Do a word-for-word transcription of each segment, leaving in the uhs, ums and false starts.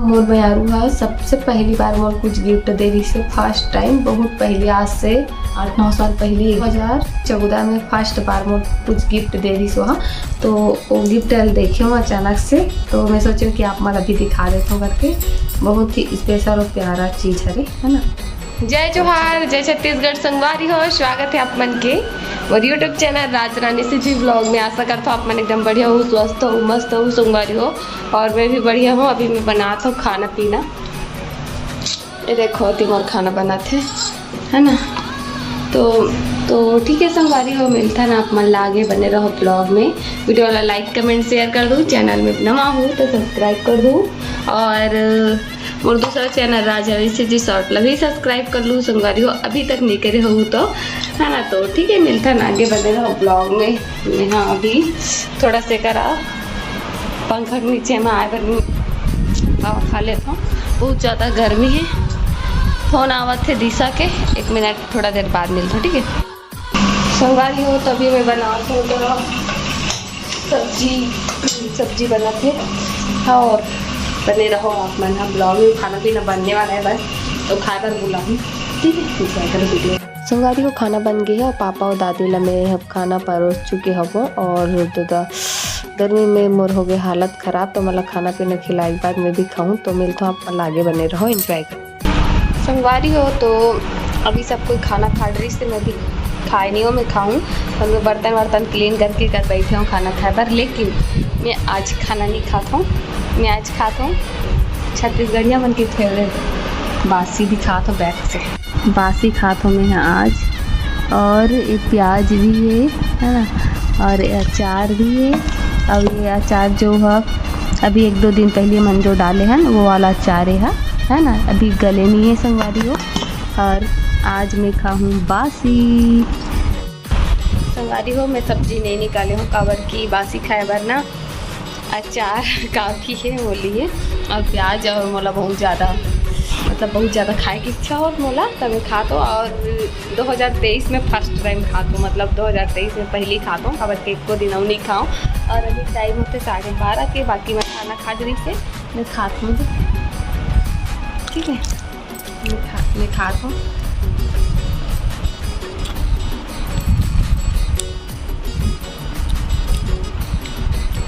मोर मेहरारू ह सबसे पहली बार मोर कुछ गिफ्ट दे रहिस हे, फर्स्ट टाइम, बहुत पहली, आज से आठ नौ साल पहली, एक हजार चौदह में फर्स्ट बार मोर कुछ गिफ्ट दे रहिस हे। तो वो गिफ्ट ल देखे हूँ अचानक से, तो मैं सोचे हूँ कि आप मन ला भी दिखा देता हूँ करके। बहुत ही स्पेशल और प्यारा चीज हरे, है ना। जय जोहार, जय छत्तीसगढ़ संगवारी हो, स्वागत है आप मन के मोर YouTube चैनल राज रानी सीजी ब्लॉग में। आशा करता हूँ आप मन एकदम बढ़िया हो, स्वस्थ हो, मस्त हो संगवारी हो। और मैं भी बढ़िया हूँ। अभी मैं बनात हूँ खाना पीना। ये देखो, अति मोर खाना बनात हे, है ना। तो तो ठीक है संगवारी हो, मिलता ना आप मन ला आगे, बने रहो ब्लॉग में। वीडियो ला लाइक, कमेंट, शेयर कर दो। चैनल में नवा हो तो सब्सक्राइब कर दो। और मोर दूसरा चैनल राज रानी सीजी शॉर्ट ला भी सब्सक्राइब कर लू संगवारी हो, अभी तक नहीं करे हो तो, है ना। तो ठीक है, मिलता ना आगे, बने रहो ब्लॉग में। मैं हाँ अभी थोड़ा से करा पंखा के नीचे में आए बर हवा खा लेता हूँ, बहुत ज़्यादा गर्मी है। फोन आवत है दिशा के, एक मिनट, थोड़ा देर बाद मिलता हूँ, ठीक है संगवारी हो। तभी मैं बनात हूँ तो सब्जी, सब्जी बनात हे। हाँ, और बने रहो आप मन। हम ब्लॉग में खाना पीना बनने वाला है बस, तो खाए बर बुलाऊँ, ठीक है, एंजॉय करो वीडियो। संगवारी हो, खाना बन गई है और पापा और दादी ला मैं अब खाना परोस चुके हवो। और दादा, गर्मी में मोर हो गए हालत खराब, तो मतलब खाना पीना खिलाए के बाद मैं भी खाऊँ। तो मिलता हूँ आप मन ला आगे, बने रहो, एंजॉय करो। संगवारी हो, तो अभी सब कोई खाना खा रही से, मैं भी खाए नहीं हूँ, मैं खाऊँ। और मैं बर्तन वर्तन क्लीन करके कर बैठे हूँ खाना खाए बर, लेकिन मैं आज खाना नहीं खात हूँ। मैं आज खात हूँ छत्तीसगढ़िया मन के फेवरेट बासी भी खात हूँ बैग से। बासी खात हूँ मैं आज। और ये प्याज भी है, है ना, और ये अचार भी है। और ये अचार जो है अभी एक दो दिन पहले मन जो डाले हैं ना, वो वाला अचार है, है ना, अभी गले नहीं है संगवारी हो। और आज मैं खाहूँ बासी। संगवारी हो, मैं सब्जी नहीं निकाले हूँ, काबर की बासी खाए बर ना अचार काफी है वो लिए, और प्याज, और मोला बहुत ज़्यादा, मतलब बहुत ज़्यादा खाए की इच्छा हो मोला, तब मैं खात हूँ। और दो हज़ार तेईस में फर्स्ट टाइम खात हूँ, मतलब दो हज़ार तेईस में पहली खात हूँ, काबर के एको दिन अउ नहीं खाऊँ। और अभी टाइम होते साढ़े बारह के, बाकी मैं खाना खा रही से मैं खात हूँ, ठीक है। मैं खा, मैं खात हूँ।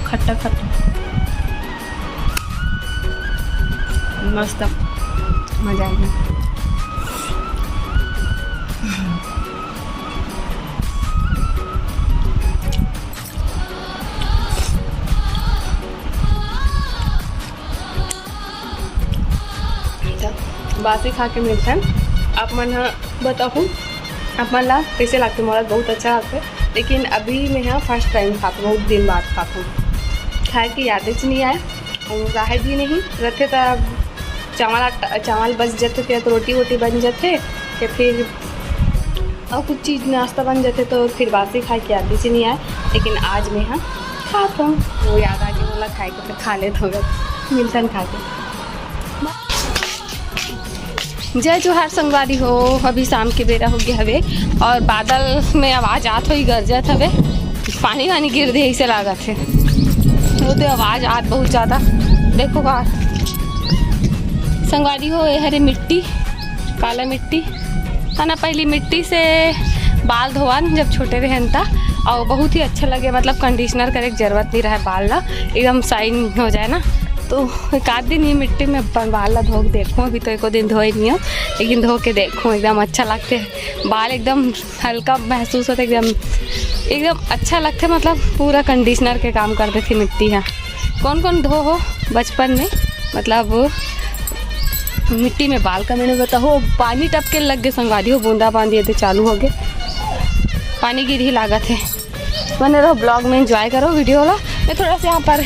खट्टा खट्टा, मस्त, मजा आ गया। अच्छा, बासी खा के मिलथन। आप मन ह बताहू, आप मन ला कैसे लागथे? मोला बहुत अच्छा लागथे, लेकिन अभी मैं ह फर्स्ट टाइम खात हूँ, बहुत दिन बाद खात हूँ। खाए की यादेच नहीं आए, अउ राहत भी नहीं रथे, त चावल आटा, चावल बच जथे, फिर तो रोटी वोटी बन जथे, या फिर और कुछ चीज नाश्ता बन जाते तो फिर बासी खाए के आदत ही नहीं आए, लेकिन आज मैं हाँ खात हूँ, वो याद आ गया, बोला खाए के तो खा लेत होगा, मिलथन खा के। जय जोहार संगवारी हो, अभी शाम के बेरा हो गया हवे और बादल में आवाज आत होई, गरजत हवे, पानी वानी गिर दे ऐसे लागत है, वो तो आवाज आत बहुत ज्यादा। देखो बाहर संगवारी हो, ये हरे मिट्टी, काला मिट्टी, है ना, पहली मिट्टी से बाल धोवन जब छोटे रहन त, और बहुत ही अच्छा लगे, मतलब कंडीशनर करे के जरूरत नहीं रहे, बाल ला एकदम शाइन हो जाए ना। तो एक आध दिन ये मिट्टी में अपन बाल ला धो के देखूँ, अभी तो एको दिन धोए नहीं हो, लेकिन धो के देखूँ, एकदम अच्छा लगते हैं बाल, एकदम हल्का महसूस होता है, एकदम एकदम अच्छा लगता है, मतलब पूरा कंडीशनर के काम कर देती मिट्टी है। कौन कौन धो हो बचपन में, मतलब मिट्टी में बाल कमीने बताओ, पानी टपके लग गए संगवारी हो, बूंदा बांदी ये चालू हो गए, पानी गिर ही लागत है। बने रहो ब्लॉग में, एंजॉय करो वीडियो ला। मैं थोड़ा सा यहाँ पर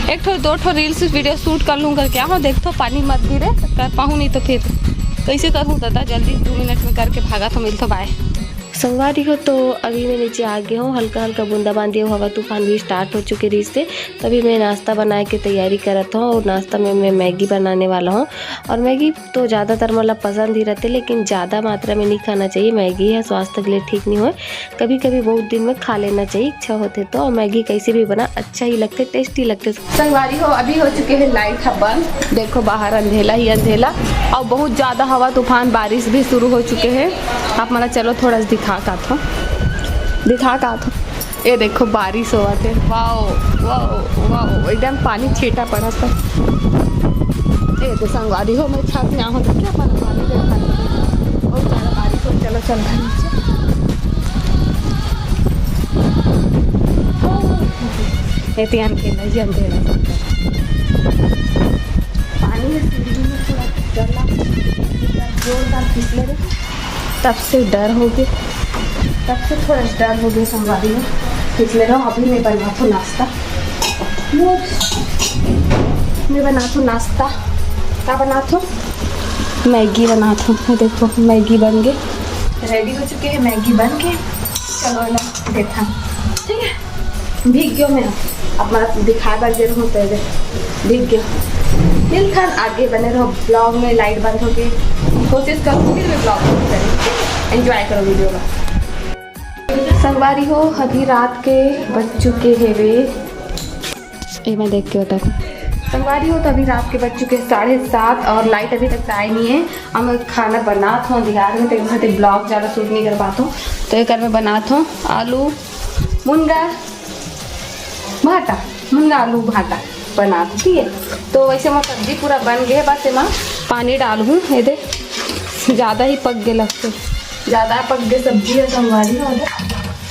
एक ठो दो ठो रील्स वीडियो शूट कर लूँ करके, हो देख तो पानी मत गिरे, कर पाऊँ नहीं तो फिर कैसे करूँ दादा, जल्दी दो मिनट में करके भागा तो मिल तो बाय। संगवारी हो, तो अभी मैं नीचे आ गई हूँ। हल्का हल्का बूंदाबांदी और हवा तूफान भी स्टार्ट हो चुके रहिस हे, तभी मैं नाश्ता बनाए के तैयारी करत हूँ। और नाश्ता में मैं मैगी बनाने वाला हूँ। और मैगी तो ज़्यादातर मतलब पसंद ही रहते, लेकिन ज़्यादा मात्रा में नहीं खाना चाहिए। मैगी है, स्वास्थ्य के लिए ठीक नहीं होय। कभी कभी बहुत दिन में खा लेना चाहिए, इच्छा होते तो। और मैगी कैसे भी बना, अच्छा ही लगते, टेस्टी लगते। संगवारी हो, अभी हो चुके हैं लाइट ह बंद। देखो, बाहर अंधेला ही अंधेला और बहुत ज़्यादा हवा तूफान, बारिश भी शुरू हो चुके हैं। आप मन ला चलो थोड़ा सा दिखा का थो, दिखा का थो। ये देखो, बारिश होवत हे। वाओ, वाओ, वाओ, एकदम पानी छीटा पड़त हे। ये तो संगवारी हो, मैं छत में आहूँ तो क्या पता पानी दे पानी। बहुत ज़्यादा बारिश हो। चलो, चल रहा नीचे। ये तो अंधेला ही अंधेला। पानी है, सीढ़ी में थोड़ा डर लग, जोरदार फिसले रे। तब से डर हो गए, तब से थोड़ा डर हो गए संगवारी हो। इसलिए रहो, अभी मैं बनाथो नाश्ता। मैं बनाथो नाश्ता। का बनाथो? मैगी बनाथो। ये देखो, मैगी बन गए, रेडी हो चुके हैं मैगी बन के। चलो ना, देखा, ठीक है। भीग गयो मैं, अब मैं दिखाए बर जरूर होते हैं, भीग गयो। मिलथन आगे, बने रहो ब्लॉग में। लाइट बंद हो गई, कोशिश करूँ फिर भी ब्लॉग करूँ, एंजॉय करो वीडियो का। संगवारी हो, अभी रात के बज चुके हैं वे, ये मैं देख के बता। संगवारी हो, तो अभी रात के बज चुके हैं साढ़े सात और लाइट अभी तक आए नहीं है। अब मैं खाना बनात हूँ अंधियार में, तो एक ब्लॉग ज़्यादा शूट नहीं कर पाता हूँ, तो एक मैं बनात हूँ आलू मुनगा भाटा, मुनगा आलू भाटा बनात हूँ, ठीक है। तो वैसे मोर सब्जी पूरा बन गए, बस एमा पानी डालहूँ। ये दे, ज़्यादा ही पक गए लगते, ज़्यादा पक गए सब्जी है संगवारी हो,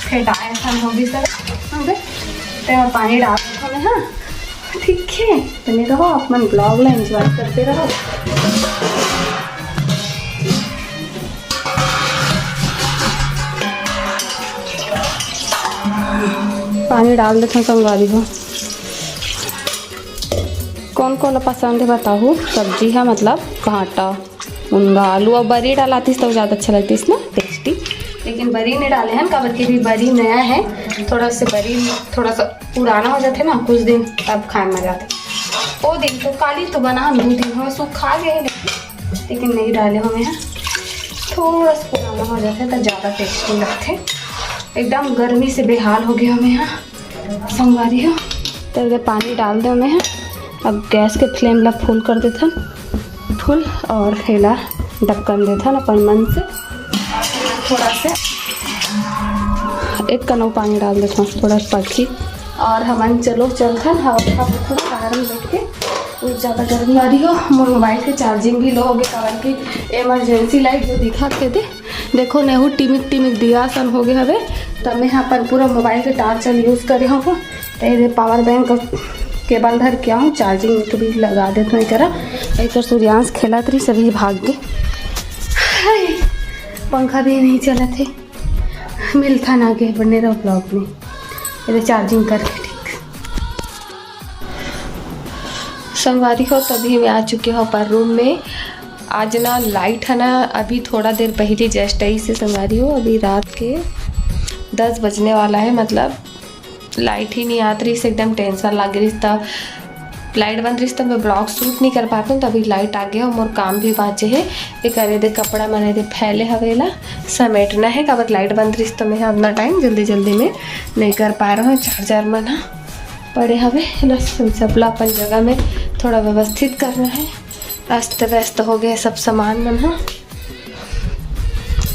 फेटाए ऐसा हो गई सब। हाँ बे, तो एमा पानी डाल देथों मैं, हाँ, ठीक है। बने रहो, आप मन ब्लॉग ला एंजॉय करते रहो। पानी डाल देथों संगवारी हो। कौन कौन ला पसंद है बताहू। सब्जी है मतलब भाटा, मुनगा, आलू और बरी डालातीस तो ज़्यादा अच्छा लगतीस ना, टेस्टी। लेकिन बरी नहीं डाले हैं, काबर कि भी बरी नया है, थोड़ा से बरी थोड़ा सा पुराना हो जाते ना कुछ दिन, तब खाए में जाते। ओ दिन तो काली तो बना हम दो दिन हो सुखा गए, लेकिन, लेकिन नहीं डाले हमें यहाँ, थोड़ा सा पुराना हो जाते तो ज़्यादा टेस्टी लगते। एकदम गर्मी से बेहाल हो गया हमें यहाँ संगवारी हो। तो इधर पानी डाल दे हमें यहाँ। अब गैस के फ्लेम ला फुल कर देथन, फुल, और हेला ढक्कन देथन अपन मन से। थोड़ा से एक कनौ पानी डाल देथन, थोड़ा पकी। और हमन चलो चलथन, हवा खाबो थोड़ा बाहर में बैठ के। बहुत ज़्यादा गर्मी आ रही हो। मोर मोबाइल के चार्जिंग भी लो हो गए, कारण कि इमरजेंसी लाइट जो दिखा के दे, देखो नेहू टिमिक टिमिक दिया सन हो गए हवे। तो मैं यहाँ पर पूरा मोबाइल के टार्च यूज़ करे हूँ। तो ये पावर बैंक केबल धर के आऊँ, चार्जिंग के भी लगा देते हैं करा। एक सूर्यांश खेलत रही, सभी भाग गए। हाय, पंखा भी नहीं चलत है। मिलथन आगे, बने रहो ब्लॉग में। ये चार्जिंग करके, ठीक। संगवारी हो, तभी मैं आ चुकी हूँ अपन रूम में। आज ना लाइट है ना, अभी थोड़ा देर पहले जस्ट आई से संगवारी हो, अभी रात के दस बजने वाला है, मतलब लाइट ही नहीं आत रही, एकदम टेंशन लग रही। तब लाइट बंद रही, तब मैं ब्लॉग शूट नहीं कर पाती हूँ। तभी लाइट आ गया, मोर काम भी बाँचे है। ये करे दे कपड़ा मने दे फैले हवेला समेटना है, काबर लाइट बंद रही, तो मैं अपना टाइम जल्दी जल्दी में नहीं कर पा रहा हूँ। चार्जर मन ह पड़े हवे, बस हम सबला अपन जगह में थोड़ा व्यवस्थित करना है। अस्त व्यस्त हो गए सब सामान मन ह।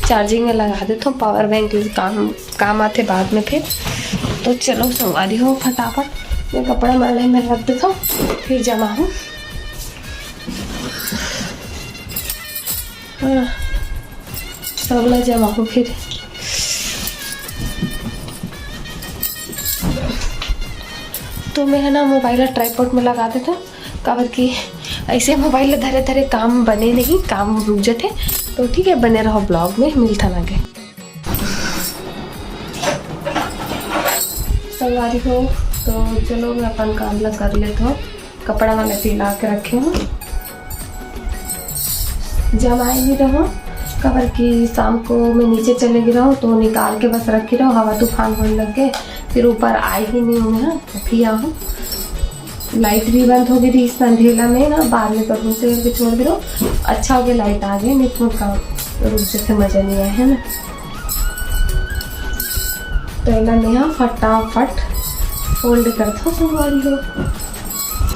चार्जिंग में लगा देता हूँ, पावर बैंक काम, काम आते बाद में फिर। तो चलो संगवारी हो, फटाफट मैं कपड़ा मड़ाई में रख देता हूँ, फिर जमा हूँ। हाँ, सबला जमा हो फिर। तो मैं है ना मोबाइल ट्राइपॉड में लगा देता, काबर कि ऐसे मोबाइल धरे धरे काम बने नहीं, काम रुक जाते। तो ठीक है, बने रहो ब्लॉग में, मिलता ना गए संगवारी हो। तो चलो मैं अपन काम ला कर लेता हूँ। कपड़ा वाला फैला के रखे हूँ, जमाए भी रहो। काबर कि शाम को मैं नीचे चले गे रहूँ तो निकाल के बस रखे रहूँ, हवा तूफान होने लग गए, फिर ऊपर आए ही नहीं हूँ मैं, हाँ, अभी आऊँ। लाइट भी बंद हो गई थी इस अंधेला में ना, बाद में करूँ से करके छोड़ दे रहूँ। अच्छा हो गया लाइट आ गई, नहीं तो काम रुक जैसे मजा नहीं आया है ना। तो एला मैं हा फटाफट फोल्ड करथो संगवारी हो।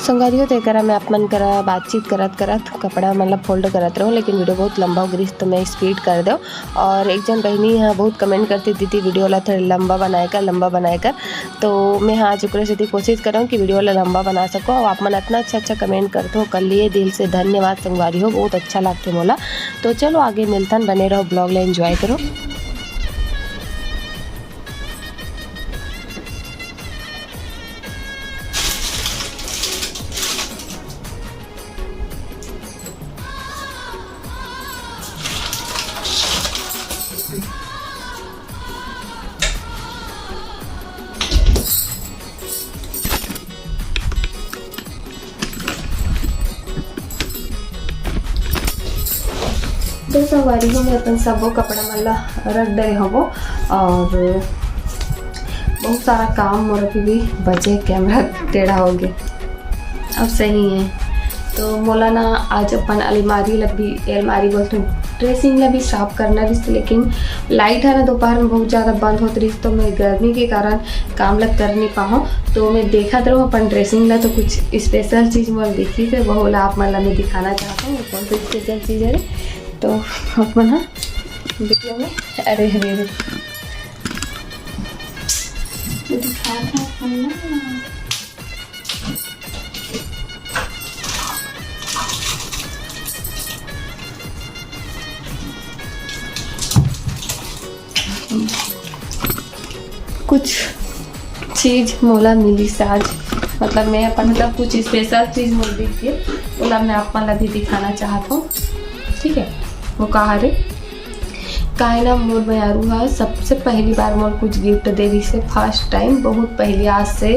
संगवारी हो, तो एकरा मैं आप मन करा बातचीत करत करत कपड़ा मतलब फोल्ड करत रहूँ, लेकिन वीडियो बहुत लंबा हो गई, तो मैं स्पीड कर दो। और एक जन बहिनी यहाँ बहुत कमेंट करती, "दीदी, वीडियो ला थोड़ा लंबा बनाए कर, लंबा बनाए कर।" तो मैं हाँ आज ओकरे सेती कोशिश करहूँ कि वीडियो ला लंबा बना सकूँ। और आप मन इतना अच्छा अच्छा कमेंट करथो, कर लिए दिल से धन्यवाद संगवारी हो, बहुत अच्छा लगते मोला। तो चलो आगे मिलथन, बने रहो, ब्लॉग ला एंजॉय करो। तो संगवारी हो, मैं अपन सबो कपड़ा मन ला रख डरे हवो और बहुत सारा काम मोर अभी भी बचे, कैमरा टेढ़ा हो गया, अब सही है। तो मोला ना आज अपन अलमारी ला भी, अलमारी बोलते हूँ, ड्रेसिंग ला भी साफ करना रहिस, लेकिन लाइट है ना दोपहर में बहुत ज़्यादा बंद होत रहिस, तो मैं गर्मी के कारण काम ला कर नहीं पाऊँ। तो मैं देखत रहूँ अपन ड्रेसिंग ला, तो कुछ स्पेशल चीज़ मोला दिखिस, वहू ला आप मन ला मैं दिखाना चाहता हूँ कौन सी स्पेशल चीज़ है। तो अपन हाँ वीडियो में, अरे अरे अरे, मैं दिखात हूँ अपन ना। कुछ चीज मोला मिलिस आज, मतलब मैं अपन मतलब कुछ स्पेशल चीज मोला दिख गे, ओला मैं आप मन ला भी दिखाना चाहत हूँ। ठीक है, वो का हरे, काहे ना मोर मयारू हा सबसे पहली बार मोर कुछ गिफ्ट दे रहिस हे, फर्स्ट टाइम, बहुत पहली, आज से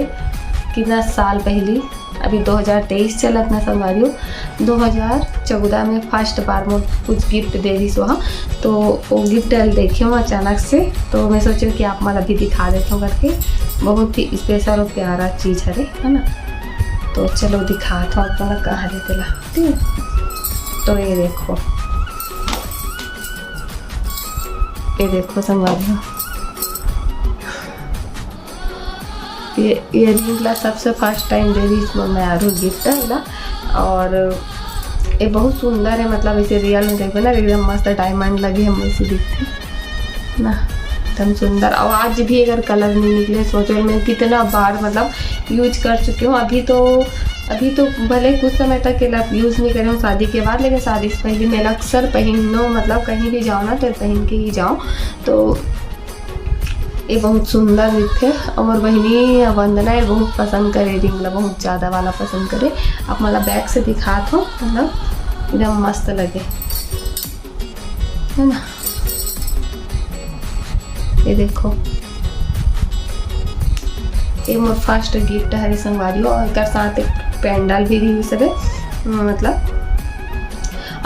कितना साल पहली, अभी दो हज़ार तेईस चलत ना संगवारी हो, दो हज़ार चौदह में फर्स्ट बार मोर कुछ गिफ्ट दे रहिस हे। तो वो गिफ्ट ल देखे हूँ अचानक से, तो मैं सोचे हूँ कि आप मन ला भी दिखा देता हूँ करके। बहुत ही स्पेशल और प्यारा चीज़ हरे, है ना। तो चलो दिखात हूँ आप मन ला का हरे तेला। ठीक है? तो ये देखो, ये देखो संगवारी हो, ये इयररिंग ला सबसे फर्स्ट टाइम दे रहिस मोर मयारू गिफ्ट ला। और ये बहुत सुंदर है, मतलब इसे रियल में देखबे ना एकदम मस्त डायमंड लगे हम वैसे दिखते ना, एकदम सुंदर। और आज भी अगर कलर नहीं निकले, सोचो मैं कितना बार मतलब यूज कर चुकी हूँ। अभी तो, अभी तो भले कुछ समय तक एला यूज नहीं करे हूँ शादी के बाद, लेकिन शादी से पहले मैं अक्सर पहनो, मतलब कहीं भी जाओ ना तो पहन के ही जाओ। तो ये बहुत सुंदर दिखथे। और बहिनी वंदना ये बहुत पसंद करे, रिंग ला बहुत ज्यादा वाला पसंद करे। आप मन ला बैक से दिखात हो, मतलब एकदम मस्त लगे, है ना। ये देखो, ये मोर फर्स्ट गिफ्ट हरे संगवारी हो, और एकर साथ एक पेंडल भी रहिस हवे, मतलब,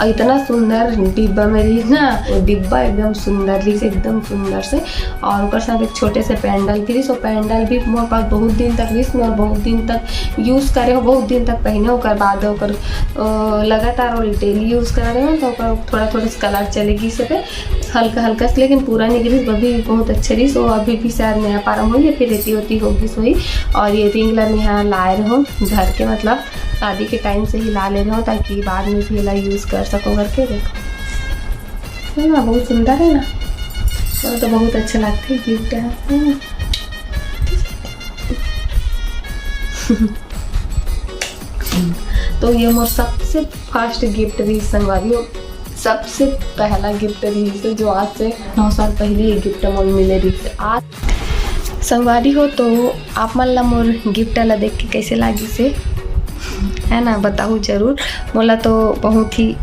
और इतना सुंदर डिब्बा में रहिस ना, वो डिब्बा एकदम सुंदर रहिस, एकदम सुंदर से। और ओकर साथ एक छोटे से पेंडल भी रहिस, वो पेंडल भी मोर पास बहुत दिन तक रहिस, मैं बहुत दिन तक यूज करे हो, बहुत दिन तक पहने, ओकर बाद ओकर, अ, लगातार वो डेली यूज करे हो, तो ओकर थोड़ा थोड़ा कलर चले गिस हवे, हल्का हल्का से, लेकिन पूरा नहीं गिरिस, अभी बहुत अच्छा रहिस। वो अभी भी शायद नया पारम होई या फिर एती ओती हो गिस होई। और ये रिंग ला मैं यहाँ लाए रहूँ धर के, मतलब शादी के टाइम से ही ला ले रहूँ, ताकि बाद में भी एला यूज कर सको करके। देखो, है ना, बहुत सुंदर है ना, और तो बहुत अच्छा लगता है गिफ्ट है, है ना। तो ये मोर सबसे फर्स्ट गिफ्ट रहिस संगवारी हो, सबसे पहला गिफ्ट रहिस हे, जो आज से नौ साल पहले ये गिफ्ट मोला मिले रहिस हे। आज संगवारी हो, तो आप मन ला मोर गिफ्ट ला देख के कैसे लागिस हे, है ना, बताहू जरूर। मोला तो बहुत ही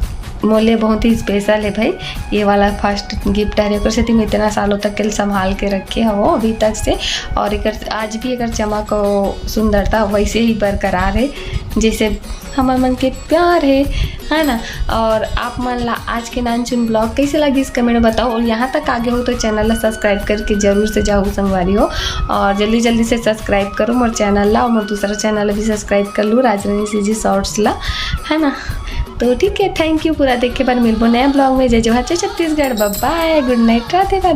मोर लिए बहुत ही स्पेशल है भाई, ये वाला फर्स्ट गिफ्ट हरे, ओकर सेती मैं इतना सालों तक के संभाल के रखे हव अभी तक से। और एकर आज भी एकर चमक और सुंदरता वैसे ही बरकरार है, जैसे हमर मन के प्यार है, है ना। और आप मन ला आज के नानचुन ब्लॉग कैसे लगिस, कमेंट में बताओ। और यहाँ तक आगे हो तो चैनल ला सब्सक्राइब करके जरूर से जाहू संगवारी हो, और जल्दी जल्दी से सब्सक्राइब करो मोर चैनल ला, और मोर दूसरा चैनल भी सब्सक्राइब कर लू, राजरानी सीजी शॉर्ट्स ला, है ना। तो ठीक है, थैंक यू पूरा देखे बर। मिलबो नया ब्लॉग में। जय जोहार, जय छत्तीसगढ़, बाय बाय, गुड नाइट, राधे राधे।